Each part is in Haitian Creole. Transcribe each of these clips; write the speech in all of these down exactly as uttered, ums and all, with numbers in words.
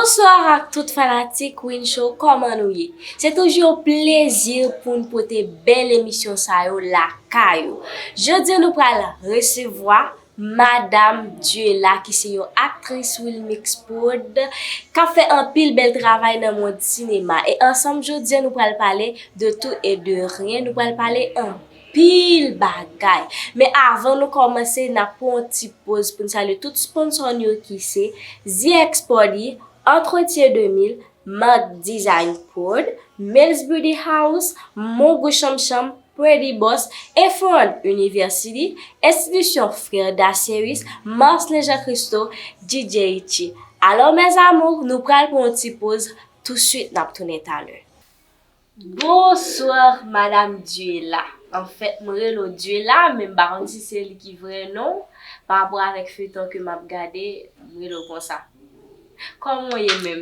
Bonswa ak tout fanatik Win Show, kòman nou ye? Se toujou yon plezi pou n pote bèl emisyon sa yo lakay ou. Jodi a nou pral resevwa Madam Diela ki se yon aktris Wilmix Prod k ap fè anpil bèl travay nan mond sinema. E ansanm jodi a nou pral pale de tout e de ryen, nou pral pale anpil bagay. Men avan nou kòmanse, n ap pran yon ti poz pou n salye tout sponsò n yo ki se Z X Party, Entretien de mil, Mark Design Prod, Mel's Beauty House, Mon Goût Chanm Chanm, Pretty Boss, Efron University, Enstitisyon Frè Dacieus, Marcelin Jean Christo, D J Richie. Alò, mes amours, nou pral pran yon ti poz, touswit n ap tounen talè. Bonswa, Madam Diela. Anfèt, mwen rele w Diela, men m pa konn si se li ki vrè non w. Pa rapò avèk feyton ke m ap gade, m rele w konsa. Kòman w ye menm?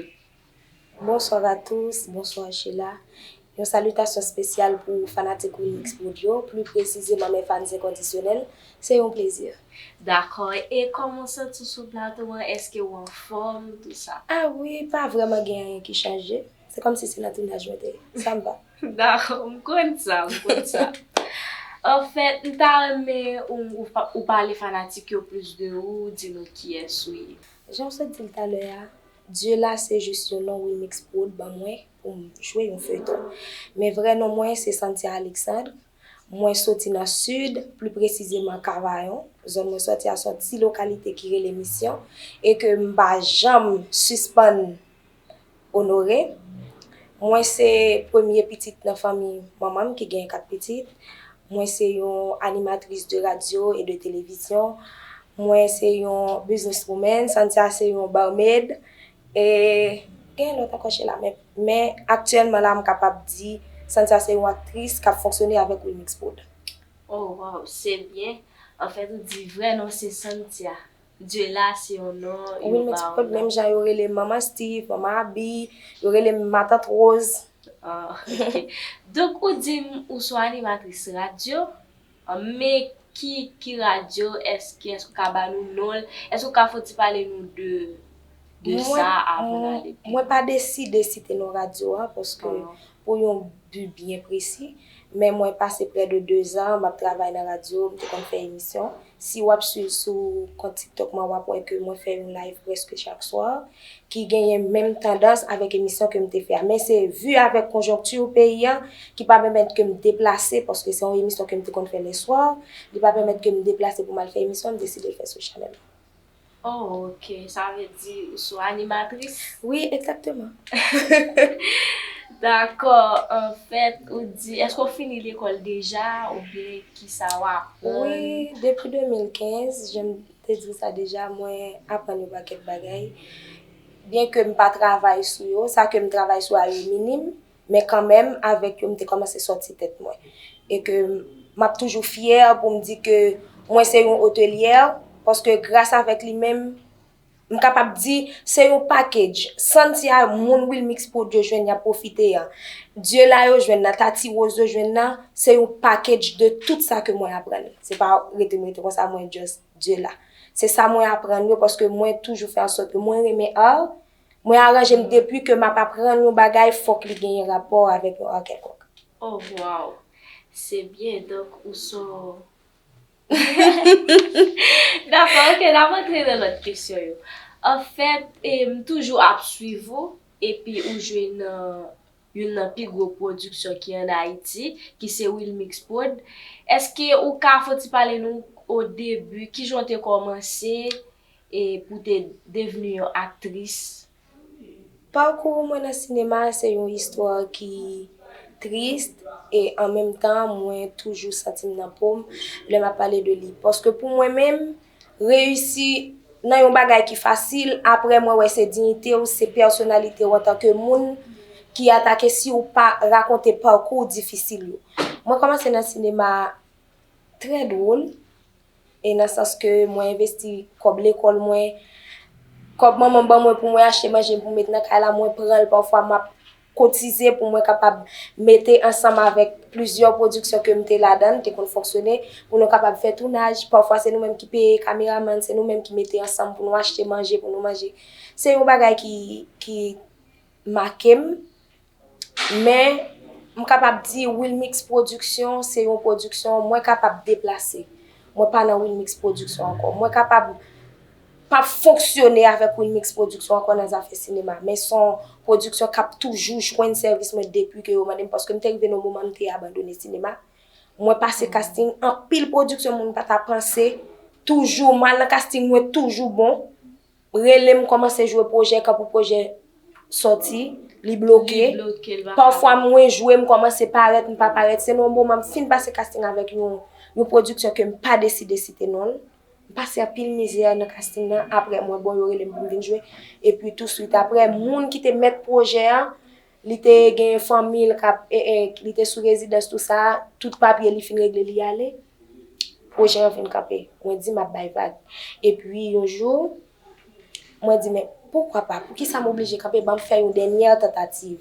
Bonsoir à tous, bonsoir Sheila. Yon salitasyon espesyal pou fanatik Wilmix Prod yo, pli presizeman mes fans inconditionnels. Se yon plezi. Dakò. E kòman w santi w sou plato an? Èske w anfòm, tou sa? Ah wi, pa vrèman gen anyen ki chanje. Se kòmsi se nan tounaj mwen te ye. Sa m pa. Dakò, m konn sa, m konn sa. Anfèt, m ta renmen ou, ou, pa- ou pale fanatik yo plis de ou, di nou kiyès ou ye. Jan w sot di l talè a, Diela se jis yon non Wilmix Prod ban mwen pou m jwe yon feyton. Men vrè non mwen se Santhia Alexandre. Mwen soti nan Sid, pli presizeman Kavayon. Zòn mwen soti a se yon ti lokalite ki rele Misyon e ke m pa janm sispann onore. Mwen se premye pitit nan fanmi manman m ki gen kat pitit. Mwen se yon animatris de radyo e de televizyon. Mwen se yon businesswoman. Santhia se yon barmaid. E gen lòt ankò Sheila, men, men aktyèlman la, m kapab di Santhia se yon aktris k ap fonksyone avèk Wilmix Prod. Oh, wow, se byen. Anfèt, ou di vrè non se Santhia. Diela se yon non yo ba w la. Wilmix Prod, menm jan yo rele m Manman Steve, Manman Abi, yo rele m Matant Rose. Ah, ok. Donk, ou di m ou se yon animatris radyo, men ki, ki radyo, èske, èske w ka ba nou non l? Èske w ka fè yon ti pale nou de, de sa avan n ale pi lwen? Mwen pa deside site non radyo a, paske pou yon bi byen presi, men mwen pase prè de dezan, m ap travay nan radyo, m te konn fè emisyon. Si w ap swiv sou kont TikTok mwen, w ap wè ke mwen fè yon live prèske chak swa, ki genyen menm tandans avèk emisyon ke m te fè a. Men se vi avèk konjonkti peyi a ki pa pèmèt ke m deplase, paske se yon emisyon ke m te konn fè lèswa, li pa pèmèt ke m deplase pou m al fè emisyon, m deside fè sou chanèl. Oh, ok. Sa vle di ou se yon animatris? Wi, egzakteman. Dakò. Anfèt, ou di, èske w fini lekòl deja oubyen kisa w aprann? Wi, depi de mil kenz, jan m te di w sa deja, mwen aprann yon pakèt bagay. Byenke m pa travay sou yo, sa ke m travay sou a yo minim, men kanmenm, avèk yo, m te kòmanse sòti tèt mwen. E ke m ap toujou fyè pou m di ke mwen se yon otelyè, paske gras avèk li menm, m kapab di se yon package. Santhia, moun Wilmix Prod yo jwenn, y ap pwofite an. Diela yo jwenn nan, Tati Rose yo jwenn nan, se yon package de tout sa ke mwen aprann. Se pa rete m rete konsa, mwen just Diela. Se sa mwen aprann yo, paske mwen toujou fè ansòt ke mwen renmen art. Mwen aranje m depi ke m ap aprann yon bagay, fòk li genyen rapò avèk yon art kèlkonk. Oh, wow! Se byen, donk ou se yon Dakò, ok, n ap antre nan lòt kesyon yo. Anfèt, e, m toujou ap swiv ou, epi ou jwe nan youn nan pi gwo pwodiksyon ki ann Ayiti, ki se Wilmix Prod. Èske ou ka fè yon ti pale nou o debi, kijan w te kòmanse, e, pou w te devni yon aktris? Pakou mwen nan sinema se yon istwa ki tris, e an menm tan mwen toujou santi m nan po m lè m ap pale de li. Paske pou mwen menm, reyisi nan yon bagay ki fasil, apre mwen wè se diyite w, se pèsonalite w antanke moun ki atake si w pa rakonte pakou w difisil yo. Mwen kòmanse nan sinema trè dwòl, e nan sans ke mwen envesti kòb lekòl mwen, kòb manman m ban mwen pou mwen achte manje pou m met nan kay la, mwen pran l pafwa m ap kotize pou mwen kapab mete ansanm avèk plizyè pwodiksyon ke m te ladan, te konn fonksyone, pou nou kapab fè tounaj. Pafwa, se nou menm ki peye kameramann, se nou menm ki mete ansanm pou nou achte manje, pou nou manje. Se yon bagay ki, ki make m, men m kapab di Wilmix Production, se yon pwodiksyon, mwen kapab deplase. Mwen pa nan Wilmix Production ankò. Mwen kapab p ap fonksyone avèk Wilmix Production ankò nan zafè sinema, men se yon pwodiksyon k ap toujou jwenn sèvis mwen depi ke yo mande m, paske m te rive nan yon moman m te abandone sinema. Mwen pase casting, anpil pwodiksyon moun pa ta panse, toujou m al nan casting, mwen toujou bon. Rele m kòmanse jwe pwojè, kanpe pwojè sòti, li bloke. Li bloke, li pa Pafwa kapab. Mwen jwe, m kòmanse parèt, m pa parèt. Se nan yon moman m fin pase casting avèk yon, yon pwodiksyon ke m pa deside site non l. M pase anpil mizè nan casting nan, apre mwen bon, yo rele m pou m vin jwe. Epi touswit apre, moun ki te mèt pwojè an, li te gen fanmi l k ap, e, e, li te sou rezidans, tou sa, tout papye li fin regle, li ale. Pwojè an vin kanpe. Mwen di m ap bay vag. Epi yon jou, mwen di, men poukwa pa? Poukisa m oblije kanpe? Ban m fè yon dènyè tantativ.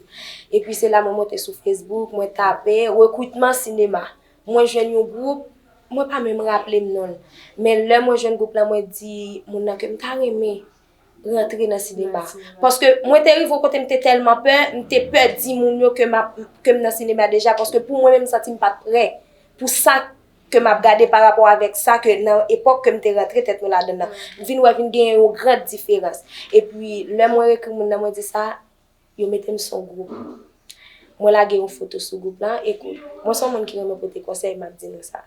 Epi se la mwen monte sou Facebook, mwen tape rekritman sinema. Mwen jwenn yon gwoup, mwen pa menm raple m non l. Men lè mwen jwenn gwoup lan, mwen di moun nan ke m ta renmen rantre nan sinema. Nan sinema. Paske mwen te rive yon kote m te tèlman pè, m te pè di moun yo ke m ap, ke m nan sinema deja, paske pou mwen menm, m santi m pa t prè pou sa ke m ap gade pa rapò avèk sa ke nan epòk ke m te rantre tèt mwen ladan nan. M vin wè vin genyen yon gran diferans. Epi, lè mwen ekri moun nan, mwen di sa, yo mete m sou gwoup. Mwen lage yon foto sou gwoup lan, ekout, mwen se yon moun ki renmen pote konsèy, m ap di nou sa.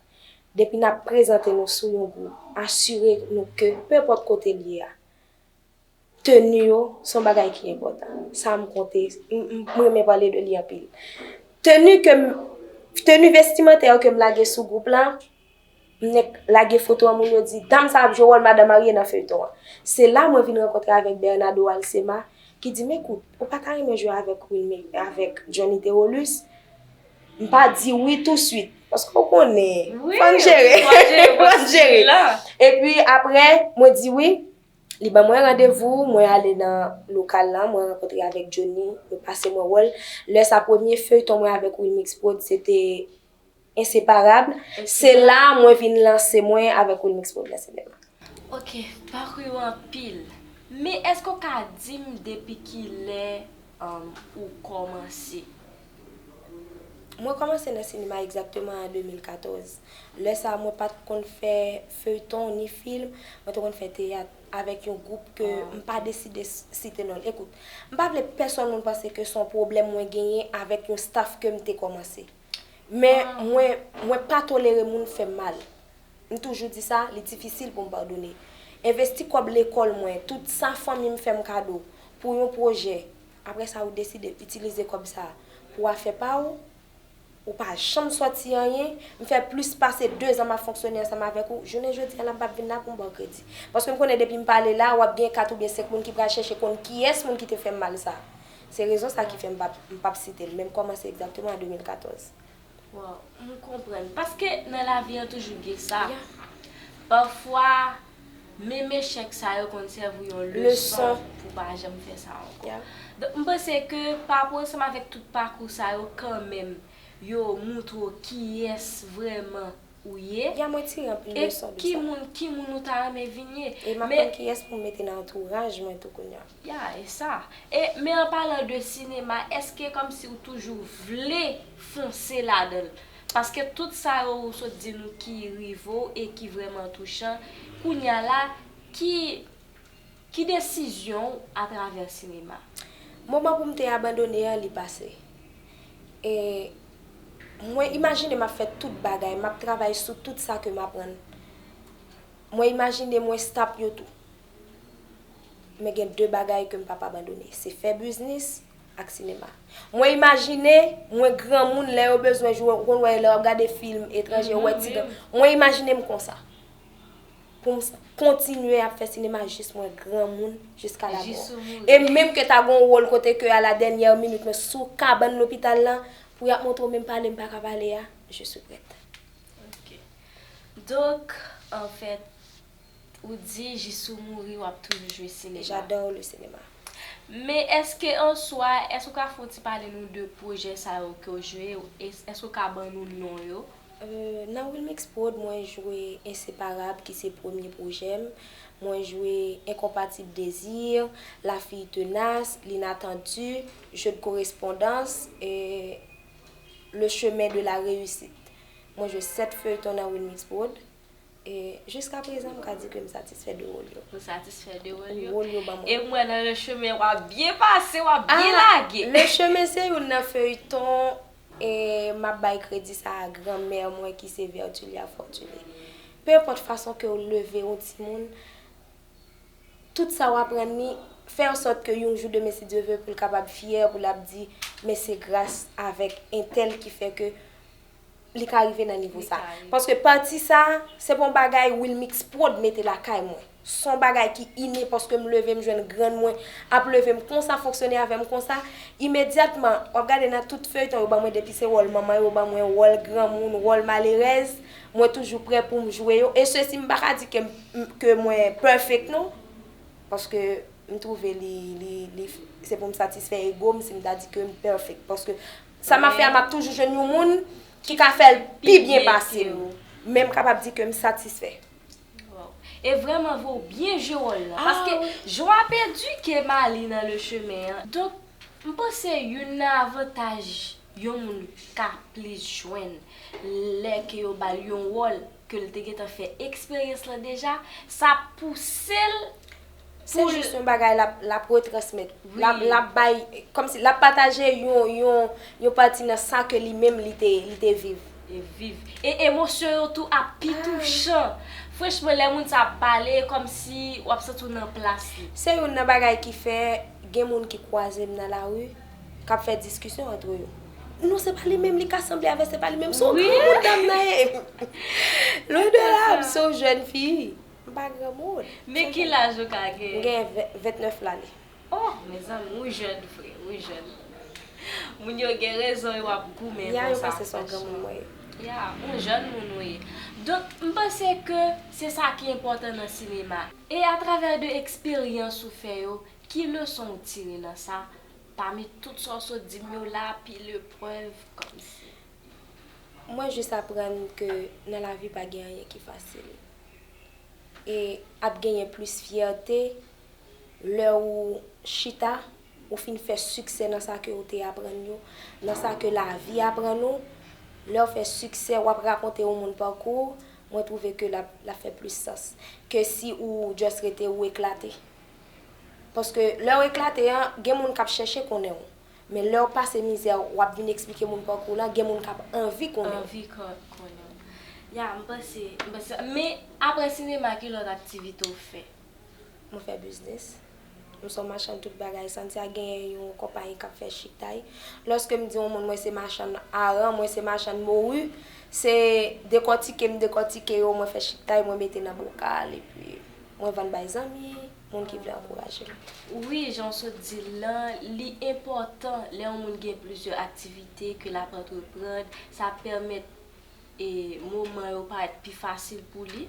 Depi n ap prezante nou sou yon gwoup, asire nou ke, penpòt kote l ye a, teni yo se yon bagay ki enpòtan. Sa m konte, m, m, m renmen pale de li anpil. Teni ke m, teni vestimantè yo ke m lage sou gwoup lan, m nèk lage foto an, moun yo di, dam sa ap jwe wòl madan marye nan feyton an. Se la mwen vin rankontre avèk Bernardo Alcema, ki di m, ekout, ou pa ta renmen jwe avèk Wilmé, avèk Johnny Terolus? M pa di wi touswit, paske w konnen, wi, fò n jere, fò n jere, fò n jere. Epi apre, mwen di wi, li ban mwen randevou, mwen ale nan lokal lan, mwen rankontre avèk Johnny, yo pase mwen wòl. Lè sa, premye feyton mwen avèk Wilmix Prod, se te Enseparab. Se la mwen vin lanse mwen avèk Wilmix Prod nan sinema. Ok, pakou yo anpil. Men èske w ka di m depi kilè, um, ou kòmanse? Mwen kòmanse nan sinema egzakteman an de mil katòz. Lè sa a, mwen pa t konn fè feyton ni fim, mwen te konn fè teyat avèk yon gwoup ke m pa deside s-, site non l. Ekout, m pa vle pèsonn moun panse ke se yon pwoblèm mwen genyen avèk yon staff ke m te kòmanse. Men mwen, mwen pa tolere moun fè m mal. M toujou di sa, li difisil pou m padone. Envesti kòb lekòl mwen, tout sa fanmi m fè m kado pou yon pwojè. Apre sa, ou deside itilize kòb sa pou afè pa w, ou pa janm sòti anyen. M fè plis pase dezan m ap fonksyone ansanm avèk ou. Jounen jodi a la, m p ap vin la pou m ba w kredi. Paske m konnen depi m pale la, w ap gen kat oubyen senk moun ki pral chèche konn kiyès moun ki te fè m mal sa. Se rezon sa ki fè m p ap, m p ap site l, men m kòmanse egzakteman an de mil katòz. Wow, m konprann. Paske nan lavi an toujou gen sa. Yeah. Pafwa, menm echèk sa yo konn sèvi w yon leson pou w pa janm fè sa ankò. Yeah. Donk, m panse ke pa rapò ansanm avèk tout pakou sa yo, kanmenm, yo moutre w kiyès vrèman ou ye. Ya, mwen tire anpil leson de sa. E ki moun, ki moun ou ta renmen vin ye. E m ap konn kiyès pou m mete nan antouraj mwen tou kounye a. Ya, e sa. E, men an palan de sinema, èske kòmsi ou toujou vle fonse ladan l? Paske tout sa yo ou sot di nou ki rive w e ki vrèman touchan, kounye a la, ki, ki desizyon w atravè sinema? Moman pou m te abandone an, li pase. E mwen imajine m ap fè tout bagay, m ap travay sou tout sa ke m aprann. Mwen imajine mwen stop yo tou. Men gen de bagay ke m p ap abandone, se fè biznis ak sinema. Mwen imajine mwen granmoun, lè yo bezwen jwe, ou konn wè lè w ap gade fim etranje, ou wè ti gran. Mwen imajine m konsa. Pou m s-, kontinye ap fè sinema jis mwen granmoun, jiska lamò. Jis ou mouri. E menm ke ta gon wòl kote ke a la dènyè minit, mwen sou kabann lopital lan, pou y ap montre w menm pale m pa ka pale a, je suis prête. Ok. Donk, anfèt, ou di jis ou mouri, w ap toujou jwe sinema. J'adore le cinéma. Men èske an swa, èske w ka fè yon ti pale nou de pwojè sa yo ke w jwe? Es- Èske w ka ban nou non yo? Euh, nan Wilmix Prod, mwen jwe Inséparable, ki se premye pwojè m. Mwen jwe Incompatible Désir, La Fille Tenace, L'Inattendu, Jeu de Correspondance, e Le Chemin de la Réussite. Mwen jwe sèt feyton nan Wilmix Prod. E jiska prezan, m ka di ke m satisfè de wòl yo. Ou satisfè de wòl yo? Wòl yo ban mwen. E m wè nan Le Chemin, w ap byen pase, w ap byen lage. Le Chemin se youn nan feyton, e m ap bay kredi sa a granmè mwen ki se Vertulia Fortuné. Pe enpòt fason ke w leve yon timoun, tout sa w aprann li, fè an sòt ke yon jou demen, si Dye vle, pou l kapab fyè, pou l ap di, men se gras avèk entèl ki fè ke li ka rive nan nivo sa. Paske pati sa, se pa yon bagay Wilmix Prod mete lakay mwen. Se yon bagay ki ine, paske m leve, m jwenn grann mwen ap leve m konsa, fonksyone avè m konsa. Imedyatman, w ap gade nan tout feyton, yo ban mwen, depi se wòl manman, yo ban mwen wòl granmoun, wòl malerèz, mwen toujou prè pou m jwe yo. E sesi, m pa ka di ke, m- ke mwen perfect, non. Paske m twouve li, li, li, se pou m satisfè ego m si m ta di ke m perfect. Paske sa m ap fè a, m ap toujou jwenn yon moun ki ka fè l pi byen pase m. Men m kapab di ke m satisfè. Wow. E vrèman vre, w byen jwe wòl lan. Paske jan w ap edike Marly nan Le Chemin an. Donk, m panse youn nan avantaj yon moun ka plis jwenn lè ke yo ba l yon wòl ke l te gentan fè eksperyans lan deja, sa pouse l. Se jis yon bagay l ap, l ap retransmèt. L ap, l ap bay, kòmsi l ap pataje yon, yon, yon pati nan sa ke li menm li te, li te viv. E viv. E emosyon yo tou ap pi touchan. Franchman, lè moun sa ap pale, e kòmsi w ap santi w nan plas li. Se youn nan bagay ki fè gen moun ki kwaze m nan lari, k ap fè diskisyon antre yo. Non, se pa li menm, li ka sanble avè, se pa li menm. Se yon granmoun dam nan ye. Loin de là, se yon jèn fi. M pa granmoun. Men ki laj ou ka genyen? M gen vennèf lane. Oh, mezanmi, ou jèn vre, ou jèn. Moun yo gen rezon, yo ap goumen konsa, franchman. Ya, ou jèn moun ou ye. Donk, m panse ke se sa ki enpòtan nan sinema. E atravè de eksperyans ou fè yo, ki leson ou tire nan sa? Pami tout sa w sot di m yo la, pil eprèv, kòmsi. Mwen jis aprann ke nan lavi pa gen anyen ki fasil. E ap genyen plis fyète lè ou chita, ou fin fè siksè nan sa ke ou te aprann yo, nan sa ke lavi aprann ou. Lè w fè siksè, w ap rakonte yon moun pakou w, mwen twouve ke l ap, l ap fè plis sans ke si ou just rete ou eklate. Paske lè w eklate an, gen moun k ap chèche konnen w. Men lè w pase mizè, w ap vin eksplike moun pakou w lan, gen moun k ap anvi konnen w. Anvi ko- konnen w. Ya, m panse, m panse. Men apre sinema, ki lòt aktivite w fè? Mwen fè biznis. M se yon machann tout bagay. Santi a genyen yon konpayi k ap fè chiktay. Lòske m di yon moun mwen se machann aran, mwen se machann mori, se dekòtike m dekòtike yo, mwen fè chiktay, mwen mete nan bokal, epi mwen vann bay zanmi, moun ki vle ankouraje m. Wi, jan w sot di l lan, li enpòtan lè yon moun gen plizyè aktivite ke l ap antreprann, sa pèmèt e moman yo parèt pi fasil pou li.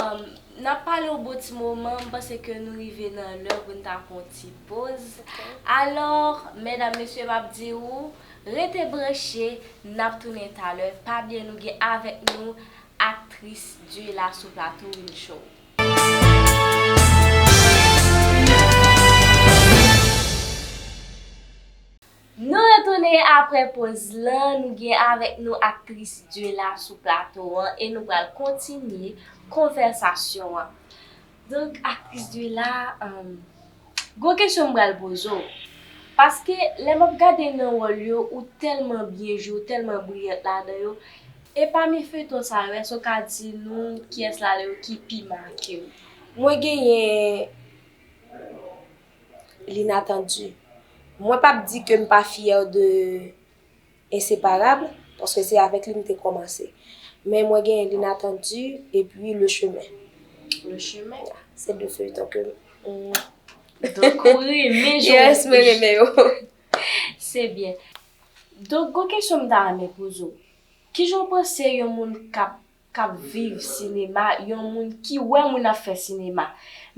Um, n ap pale yon bon ti moman, m panse ke nou rive nan lè pou n ta fè yon ti poz. Alò, medam, mesye, m ap di ou, rete branche, n ap tounen talè. Pa bliye nou gen avèk nou aktris Diela sou plato Win Show. Nou retounen apre poz lan, nou gen avèk nou aktris Diela sou plato an e nou pral kontinye konvèsasyon an. Donk, aktris Diela, um, gwo kesyon m pral poze w. Paske lè m ap gade nan wòl yo, ou tèlman byen jwe, ou tèlman briyant ladan yo. E pami feyton sa yo, èske w ka di nou kiyès ladan yo ki pi make w? Mwen genyen L'Inattendu. Mwen p ap di ke m pa fyè de Inséparable, paske se avèk li m te kòmanse. Men mwen genyen L'Inattendu epi Le Chemin. Le Chemin? Ya, se de feyton ke m. Donk, ou renmen jan. Yes, mwen renmen yo. Se byen. Donk, gwo kesyon m ta renmen poze w. Kijan w panse yon moun k ap k ap viv sinema, yon moun ki wè moun ap fè sinema,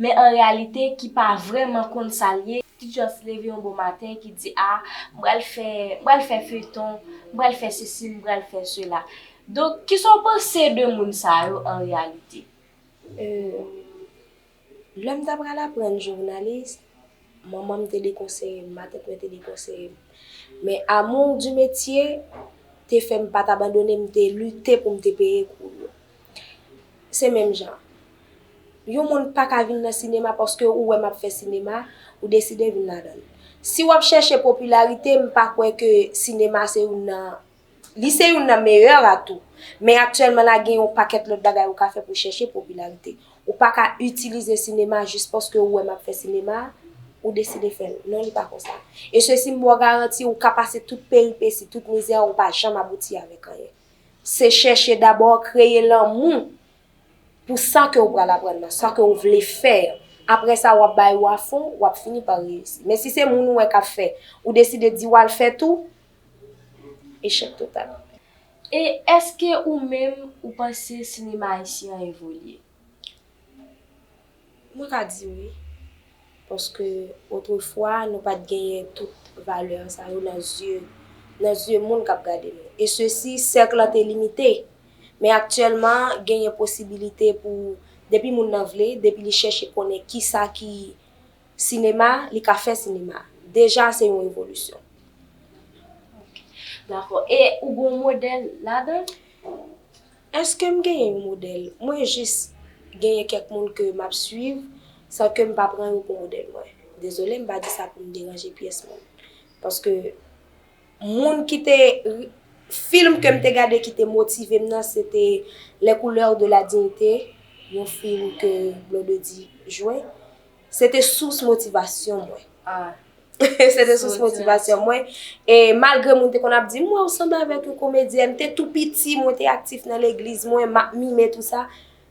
men an reyalite ki pa vrèman konn sa l ye, Ki just leve yon bon maten, ki di, "A, m pral fè, m pral fè feyton, m pral fè sesi, m pral fè sela." Donk, kisa w panse de moun sa yo an reyalite? Euh, Lè m ta pral aprann jounalis, manman m te dekonseye m, matant mwen te dekonseye m. Men amour du métier te fè m pa t abandone, m te lite pou m te peye kou yo. Se menm jan. Yon moun pa ka vin nan sinema paske ou wè m ap fè sinema, ou deside vin ladan l. Si w ap chèche popilarite, m pa kwè ke sinema se youn nan Li se youn nan meyè atou. Men aktyèlman la gen yon pakèt lòt bagay ou ka fè pou chèche popilarite. Ou pa ka itilize sinema jis paske ou wè m ap fè sinema, ou deside fè l. Non, li pa konsa. E sesi m ba w garanti, ou ka pase tout peripesi, tout mizè, ou pa janm abouti avèk anyen. Se chèche dabò kreye lanmou pou sa ke ou pral aprann nan, sa ke ou vle fè an. Apre sa, w ap bay ou afon, w ap fini pa reyisi. Men si se moun ou wè k ap fè, ou deside di w al fè tou, echèk total. E èske ou menm ou panse sinema ayisyen an evolye? Mwen ka di wi. Paske otrefwa, nou pa t genyen tout valè sa yo nan zye, nan zye moun k ap gade nou. E sesi, sèk lan te limite. Men aktyèlman, genyen posibilite pou, depi moun nan vle, depi li chèche konnen kisa ki sinema, li ka fè sinema. Deja, se yon evolisyon. Dakò. E ou gen yon modèl ladan l? Èske m genyen yon modèl? Mwen jis genyen kèk moun ke m ap swiv san ke m pa pran yo pou modèl mwen. Dezole, m pa di sa pou m deranje pyès moun. Paske moun ki te, fim ke m te gade ki te motive m nan, se te Les Couleurs de la Dignité, yon fim ke Blondedy jwe. Se te sous motivasyon mwen. Se te sous motivasyon mwen. E malgre moun te konn ap di m, "Mwen, ou sanble avèk yon komedyèn." M te tou piti, mwen te aktif nan legliz, mwen, m ap mime, tou sa.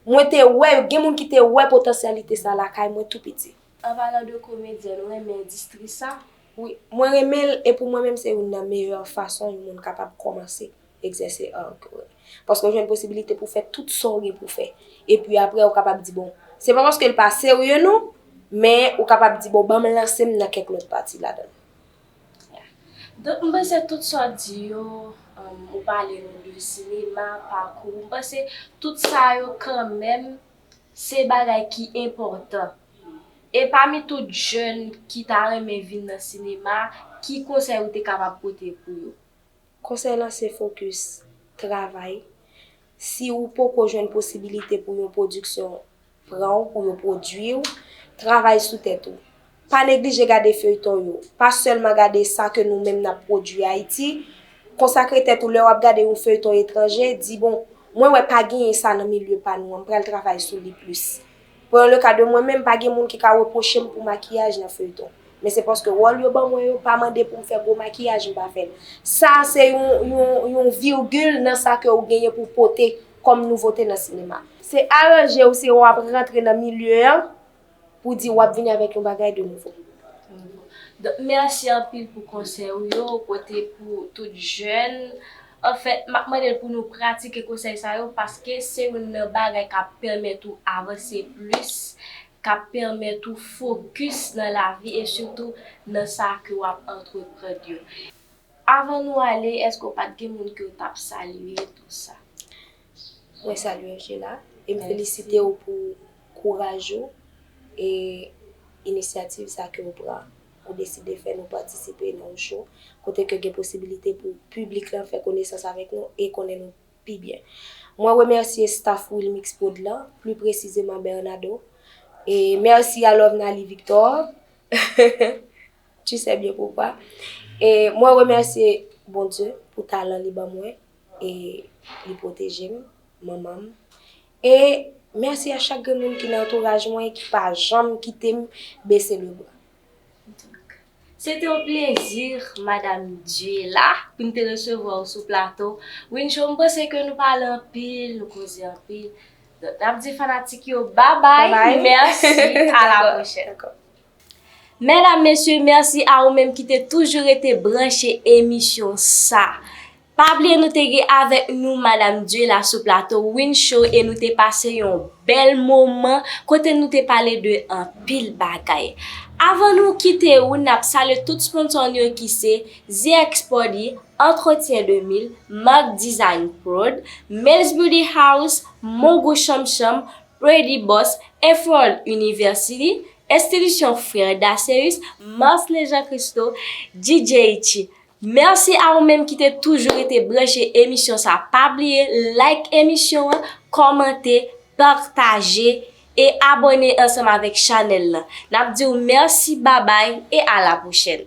Mwen te wè, gen moun ki te wè potansyalite sa lakay mwen tou piti. An palan de komedyèn, ou renmen endistri sa? Wi, mwen renmen l, e pou mwen menm, se youn nan meyè fason yon moun kapab kòmanse egzèse art ou. Paske w jwenn posibilite pou fè tout sa w gen pou fè. Epi apre, ou kapab di, bon, se pa paske l pa serye non, men ou kapab di, bon, ban m lanse m nan kèk lòt pati ladan l. Donk, m panse tout sa w di yo, um, ou pale nou de sinema, pakou, m panse tout sa yo kanmenm, se bagay ki enpòtan. E pami tout jèn ki ta renmen vin nan sinema, ki konsèy ou te kapab pote pou yo? Konsèy lan se fokis, travay. Si ou poko jwenn posibilite pou yon pwodiksyon pran w, pou yo pwodui w, travay sou tèt ou. Pa neglije gade feyton yo. Pa sèlman gade sa ke nou menm n ap pwodui Ayiti. Konsakre tèt ou lè w ap gade yon feyton etranje, di, bon, mwen wè pa genyen sa nan milye pa nou an, m pral travay sou li plis. Pran le ka de mwen menm, pa gen moun ki ka repwoche m pou makiyaj nan feyton. Men se paske wòl yo ban mwen yo pa mande pou m fè gwo makiyaj, m pa fè l. Sa se yon, yon, yon virgil nan sa ke ou genyen pou pote kòm nouvote nan sinema. Se aranje w, se w ap rantre nan milye an pou di w ap vini avèk yon bagay de nouvo. Donk, mèsi anpil pou konsèy ou yo, ou pote pou tout jèn. Anfèt, m ap mande l pou nou pratike konsèy sa yo paske se youn nan bagay k ap pèmèt ou avanse plis, k ap pèmèt ou fokis nan lavi e sitou nan sa ke w ap antreprann yo. Avan nou ale, èske w pa t gen moun ke w t ap salye tou sa? Mwen salye w, Sheila, e m felisite w pou kouraj ou e inisyativ sa ke w pran. Ou deside fè nou patisipe nan yon show kote ke gen posibilite pou piblik lan fè konesans avèk nou e konnen nou pi byen. Mwen remèsye staff Wilmix Prod lan, pli presizeman Bernardo. E mèsi a Lovnaly Victor. Tu sais bien pourquoi. E mwen remèsye Bondye pou talan li ban mwen e li pwoteje m, manman m. E mèsi a chak grenn moun ki nan antouraj mwen ki pa janm kite m bese le bra. Se te yon plezi, Madam Djela, pou n te resevwa w sou plato Win Show. M panse ke nou pale anpil, nou koze anpil. Donk, n ap di fanatik yo babay, mèsi, a la pwochèn. Medam, mesye, mèsi a ou menm ki te toujou rete branche emisyon sa. Pa bliye nou te gen avèk nou Madam Diela sou plato Win Show e nou te pase yon bèl moman kote nou te pale de anpil bagay. Avan nou kite ou, n ap salye tout sponsò nou yo ki se The X Party, Entretien de mil, Mark Design Prod, Mel's Beauty House, Mon Goût Chanm Chanm, Pretty Boss, Efforl University, Enstitisyon Frè Daceus, Marcelin Jean Christo, D J Itchy. Mèsi a ou menm ki te toujou rete branche emisyon sa. Pa bliye like emisyon an, kòmante, pataje e abòne ansanm avèk chanèl lan. N ap di w mèsi, babay e a la pwochèn.